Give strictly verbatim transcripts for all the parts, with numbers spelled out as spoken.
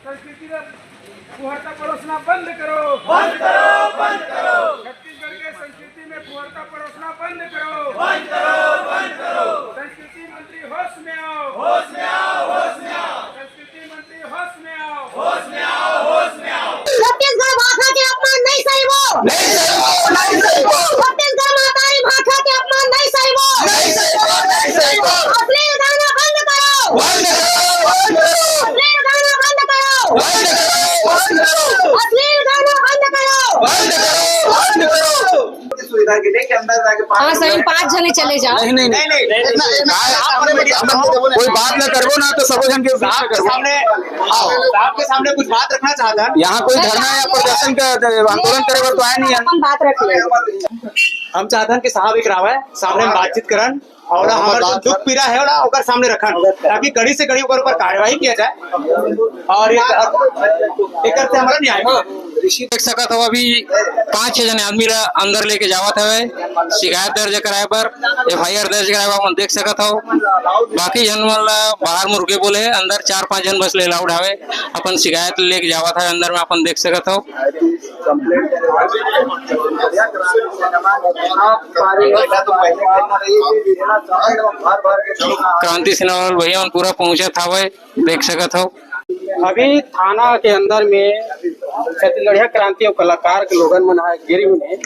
संस्कृति में फुहरता परोसना बंद करो। बंद करो, बंद करो। छत्तीसगढ़ के संस्कृति में फुहरता परोसना बंद करो। बंद करो, बंद करो। संस्कृति मंत्री होश में आओ। होश में आओ, होश में आओ। संस्कृति मंत्री होश में आओ। होश में आओ, होश में आओ। छत्तीसगढ़ भाषा के अपमान नहीं सही वो। नहीं सही वो, नहीं सही वो। छत्तीसगढ़ महतारी भाषा के अपमान नहीं सही वो। नहीं सही वो, नहीं सही वो। अश्लील गाना बंद करो। बंद करो, बंद करो। अश्लील गाना बंद करो। बंद करो, बंद करो। अश्लील गाना बंद करो। बंद करो, बंद करो। सुविधा के लिए कि अंदर जाके पाँच हाँ, सही, पाँच जने चले जाओ। नहीं, नहीं, नहीं। कोई बात ना करबो ना तो सबो झन के बीच में करबो। सामने, हाँ, साहब के सामने कुछ बात रखना चाहता है। यहाँ कोई धरना या प्रदर्शन का आंदोलन करे बर तो आए नहीं है। अपन बात रख ले। हम चाहत हन कि साहब एक रावय, सामने में बातचीत करन और हमर जो दुख पीड़ा है ना, ओकर सामने रखन, ताकि कड़ी से कड़ी ओकर ऊपर कार्रवाई किया जाए। और एक, एकर से हमारा न्याय मिले। देख सकत हो, अभी पांच छह जने आदमी ला अंदर लेके जावत हवे शिकायत दर्ज कराए बर, एफ आई आर दर्ज कराए बर, अपन देख सकत हो। बाकी जन मन ला बाहर में रुके बोले, अंदर चार पांच जन बस ले अलाउड हवे, अपन शिकायत लेके जावत हवे अंदर में, अपन देख सकत हो। क्रांति सेना वाला भैया मन पूरा पहुंचत हवे, देख सकत हो। अभी थाना के अंदर में छत्तीसगढ़िया क्रांति और कलाकार के लोगन मन ह गिरी हुई है,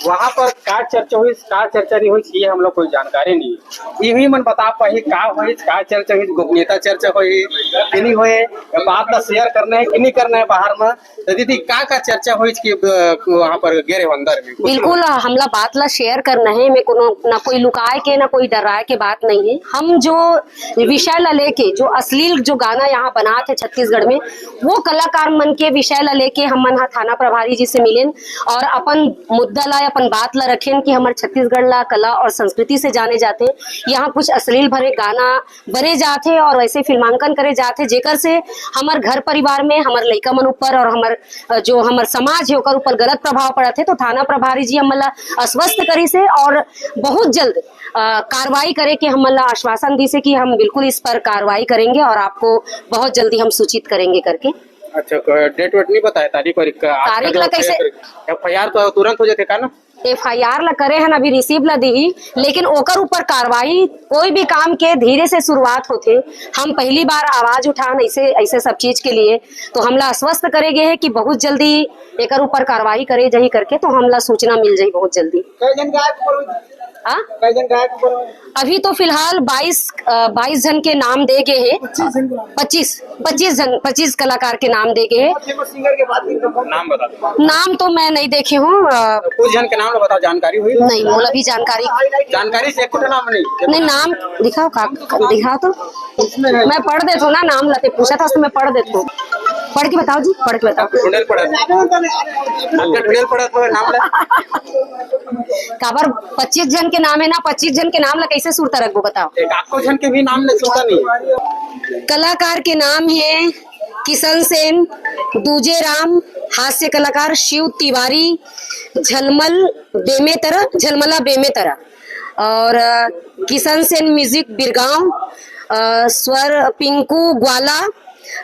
वहाँ पर का चर्चा हुई, का चर्चा नहीं हुई, ये हम लोग कोई जानकारी नहीं है। इही मन बता पाही का हुई, का चर्चा हुई, गोपनीयता चर्चा हुई कि नहीं हुई, बात ला शेयर करना है कि नहीं करना है बाहर में। तो दीदी, का का चर्चा होइस कि, अ, वहाँ पर गे रहे हो अंदर में? बिल्कुल, हमला बात ला शेयर करना है, में कोनो ना कोई लुकाए के ना कोई डराए के बात नहीं है। हम जो विषय ला लेके जो अश्लील जो गाना यहाँ बनात हे छत्तीसगढ़ में, वो कलाकार मन के विषय ला लेके हमन हा थाना प्रभारी जी से मिलेन और अपन मुद्दा ला, अपन बात ला रखेन कि हमर छत्तीसगढ़ ला कला और संस्कृति से जाने जाथे। यहाँ कुछ अश्लील भरे गाना बने जात हे और वैसे फिल्मांकन करे जात हे, जेकर से हमर घर परिवार में हमर लइका मन ऊपर और हमर, अ, जो हमर समाज हे ओकर ऊपर गलत प्रभाव पड़त हे। तो थाना प्रभारी जी हमन ला आश्वस्त करिस हे और बहुत जल्द, अ, कार्रवाई करे के हमन ला आश्वासन दिस हे कि हम बिल्कुल इस पर कार्रवाई करेंगे और आपको बहुत जल्दी हम सूचित करेंगे करके। अच्छा, क-, डेट वेट नहीं बताया, तारीख वारीख का? आज तारीख का ला जो कैसे? एफ आई आर तो तुरंत हो जाते का ना? एफ आई आर ला करे हन, अभी रिसीव ला दीही, लेकिन ओकर ऊपर कार्रवाई, कोई भी काम के धीरे से शुरुआत होथे। हम पहली बार आवाज उठान ऐसे, ऐसे सब चीज के लिए, तो हमला आश्वस्त करे गे हे कि बहुत जल्दी एकर ऊपर कार्रवाई करे जाही करके, तो हमला सूचना मिल जाही बहुत जल्दी। कै झन गायक ऊपर हुई? हाँ? कै झन गायक ऊपर हुई? अभी तो फिलहाल बाईस, अ, बाईस जन के नाम दे गे हे। पच्चीस जन के नाम। पच्चीस, पच्चीस जन, पच्चीस कलाकार के नाम दे गे हे। फेमस सिंगर के बात नहीं तो नाम बता दो। नाम तो मैं नहीं देखे हूँ, अ, कुछ जन के नाम ला बताओ, जानकारी हुई? नहीं, मोला भी जानकारी। जानकारी से एक नाम नहीं। नहीं, नाम दिखाओ, का, दिखाओ तो। मैं पढ़ देथों ना, नाम ला ते पूछत हस तो मैं पढ़ देथों। पढ़ के बताओ जी, पढ़ के बताओ। ढूंढल पड़ा। आपका ढूंढल पड़ा तो नाम ला। काबर पच्चीस जन के नाम हे ना, पच्चीस जन के नाम ला कैसे सुरता रखबो बताओ? एक आको झन के भी नाम ले सुरता नहीं। कलाकार के नाम हे किशन सेन, दूजे राम, हास्य कलाकार शिव तिवारी, झलमल बेमेतरा, झलमला बेमेतरा, और, अ, किशन सेन म्यूजिक बिरगांव, अ, स्वर पिंकू ग्वाला,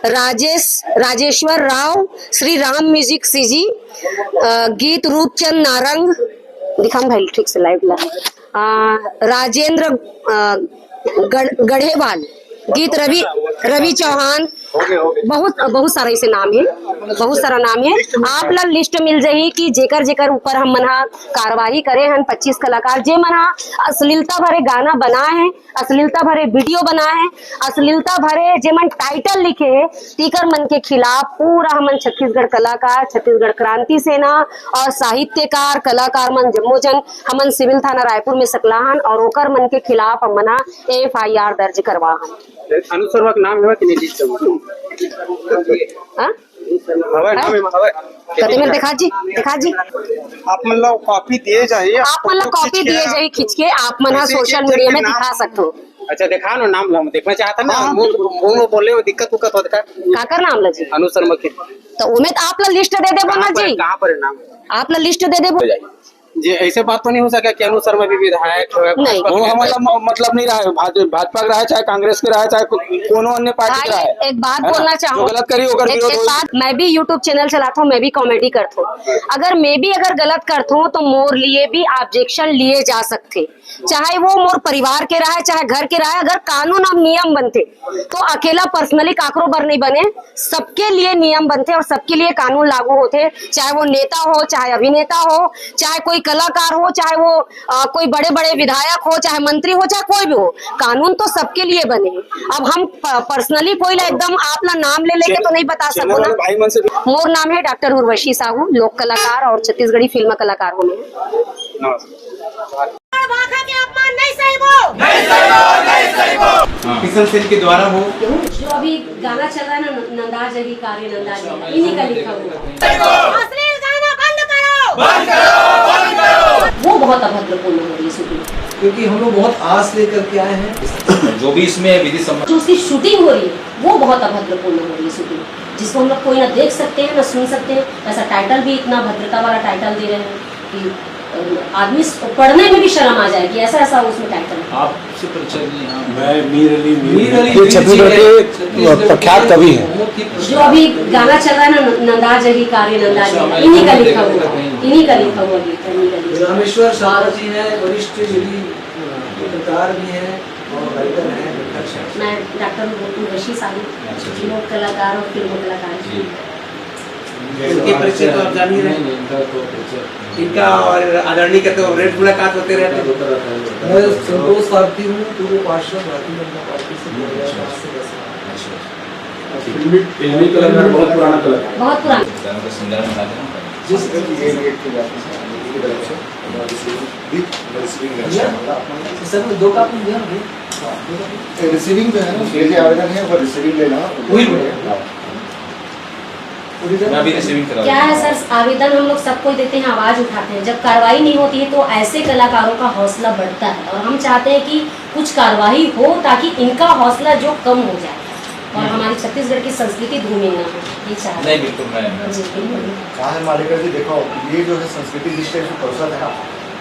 राजेश, राजेश्वर राव, श्री राम म्यूजिक सीजी, अ, गीत रूपचंद नारंग, दिखाऊं भाई ठीक से लाइव ला, अ, राजेंद्र, अ, गढ़-, गढ़ेवाल, गीत रवि, रवि चौहान, बहुत, बहुत सारा ऐसे नाम हे, बहुत सारा नाम हे। आप ला लिस्ट मिल जाही कि जेकर जेकर ऊपर हम मन हा कार्रवाई करे हन, पच्चीस कलाकार जे मन हा अश्लीलता भरे गाना बनाए हैं, अश्लीलता भरे वीडियो बनाए हैं, अश्लीलता भरे जेमन टाइटल लिखे हैं, तीकर मन के खिलाफ पूरा हमन छत्तीसगढ़ कलाकार, छत्तीसगढ़ क्रांति सेना और साहित्यकार, कलाकार मन जम्मो जन हमन सिविल थाना रायपुर में सकलाहन और ओकर मन के खिलाफ हमन एफ आई आर दर्ज करवाहन। अनुज शर्मा के नाम हवय कि नहीं लिस्ट में? हाँ? हवय, नाम हवय। कते मेर दिखा जी, दिखा जी। आप मन ला कॉपी दिए जाही, आप मन ला कॉपी दिए जाही खींच के, आप मन हा सोशल मीडिया में दिखा सकथो। अच्छा, दिखा ना नाम ला, हम देखना चाहता ना, हाँ। मुंह, मुंह में बोले में दिक्कत उक्कत होता है। काकर नाम ला जी? अनुज शर्मा के। तो ओमे तो आप ला लिस्ट दे देबो ना जी। कहाँ पर है नाम? आप ला लिस्ट दे देबो। हो जाएगी। जी, ऐसे बात तो नहीं हो सके कि अनु शर्मा भी विधायक है, नहीं। भाजपा वो के हमारा म-, मतलब नहीं रहा है, भाज-, भाजपा का रहा है, चाहे कांग्रेस के रहा है, चाहे को-, कोनो अन्य पार्टी का रहा है, भाई, एक बात है ना? बोलना चाहूँ। जो गलत करी, ओकर एक, विरोध एक होई। बात, मैं भी YouTube चैनल चलाता हूँ, मैं भी कॉमेडी करता हूँ। अगर मैं भी अगर गलत करता हूँ, तो मोर लिए भी ऑब्जेक्शन लिए जा सकते, चाहे वो मोर परिवार के रहा है, चाहे घर के रहा है। अगर कानून और नियम बनते, तो अकेला पर्सनली काकरो बर नहीं बने, सबके लिए नियम बनते और सबके लिए कानून लागू होते, चाहे वो नेता हो, चाहे अभिनेता हो, चाहे कोई कलाकार हो, चाहे वो, अ, कोई बड़े-बड़े विधायक हो, चाहे मंत्री हो, चाहे कोई भी हो, कानून तो सबके लिए बने। अब हम प-, पर्सनली कोई ला एकदम आप ला नाम ले लेके तो नहीं बता चैनल सकूँ ना। वाले भाई मन से भी मोर नाम है डॉक्टर उर्वशी साहू, लोक कलाकार और छत्तीसगढ़ी फिल्म कलाकार हूँ मैं। नमस्कार। भाखा के अपमान नहीं सहिबो। किशन सेन के द्वारा हो। जो अभी गाना चल रहा है ना, नंदा जही कार्य नंदा जी, इन्हीं का लिखा हुआ है। अश्लील गाना बंद करो। वो बहुत अभद्रपूर्ण हो रही है शूटिंग। क्योंकि हम लोग बहुत आस लेकर के आए हैं। जो भी इसमें विधि सम्मत जो उसकी शूटिंग हो रही है, वो बहुत अभद्रपूर्ण हो रही है शूटिंग, जिसको हम लोग कोई ना देख सकते हैं ना सुन सकते हैं। ऐसा टाइटल भी इतना भद्रता वाला टाइटल दे रहे हैं कि, अ, आदमी स-, पढ़ने में भी शर्म आ जाएगी, ऐसा, ऐसा उसमें टाइटल है। आपसे परिचय नहीं है। मैं मीर अली, मीर मीर अली, अली ये मीर छत्तीसगढ़ जी के हैं। छत्तीसगढ़ प्रख्यात के कवि हैं। बहुत ही जो अभी गाना चल रहा है ना, नंदा जही कार्य नंदा जी, अच्छा, मैं इन्हीं का देखा लिखा था हुआ, कहीं। इन्हीं का लिखा हुआ गीत है, इन्हीं का लिखा हुआ। रामेश्वर शर्मा जी हैं, वरिष्ठ विधि पत्रकार भी हैं और राइटर हैं, लेखक हैं। मैं डॉक्टर उर्वशी साहू, अच्छा, जी। लोक कलाकार और फिल्म कलाकार। जी। इनके परिचय तो आप जान ही रहे हैं। नहीं, नहीं, इनका तो परिचय इनका और आदरणीय का तो रेट मुलाकात होते रहते हैं। होता रहता है, होता मैं रहता है। संतोष सारथी हूँ, पूर्व पार्षद भारतीय जनता पार्टी से दो हज़ार पाँच से दस। अच्छा, अच्छा। और फिल्मी, फिल्मी कलाकार, बहुत पुराना कलाकार। बहुत पुराना। गानों का सिंगर में गाते हैं। जिस ये रिएक्ट किया जाता है, इसकी तरफ से, और रिसीविंग भी, रिसीविंग अच्छा। सर, दो कापी दिया ना भैया? हाँ, दो कापी। रिसीविंग जो है ना, ये जो आवेदन है, वो रिसीविंग लेना। वही बोल रहे हैं। हाँ। मैं अभी रिसीविंग करा क्या है सर, आवेदन हम लोग सबको देते हैं, आवाज उठाते हैं, जब कार्रवाई नहीं होती है तो ऐसे कलाकारों का हौसला बढ़ता है और हम चाहते हैं कि कुछ कार्रवाई हो ताकि इनका हौसला जो कम हो जाए और हम्म। हमारी छत्तीसगढ़ की संस्कृति धूमिल ना हो, ये चाहते नहीं, हैं। बिल्कुल, मैं, मैं जी, बिल्कुल। कहाँ है मालेकर जी, देखो, ये जो है संस्कृति जिस टाइप से परोसा है ना,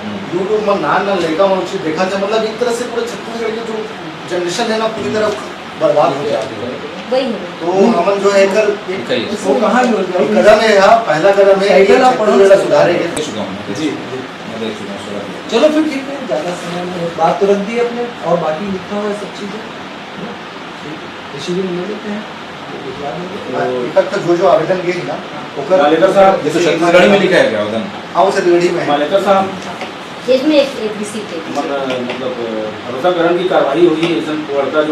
हम्म। YouTube में नान नान लड़का मन उसे देखा था, मतलब एक तरह से पूरे छत्तीसगढ़ के जो जनरेशन है ना, पूरी तरह बर्बाद हो जाती है। वही है। तो हमन जो है एकर एक वो कहाँ है? एक कदम है, यहाँ पहला कदम है, टाइटल आप पढ़ो। छत्तीसगढ़ सुधारे के। देख चुका हूँ मैं। जी, जी। मैं देख चुका हूँ, सुना दिया। चलो फिर ठीक है, ज़्यादा समय में बात तो रख दी अपने, और बाकी लिखा हुआ है सब चीज़ें, है ना? ठीक है, इसीलिए मिल लेते हैं, भिजवा देंगे। तो लेखक का जो जो आवेदन गे है ना, ओकर मालेकर साहब, ये तो छत्तीसगढ़ी में लिखा है क्या आवेदन? हाँ, वो छत्तीसगढ़ी में है। मालेकर साहब, इसमें एक, एक रिसीट दे दीजिए। मतलब, मतलब, भरोसा करण की कार्रवाई होगी, ऐसा लड़का जो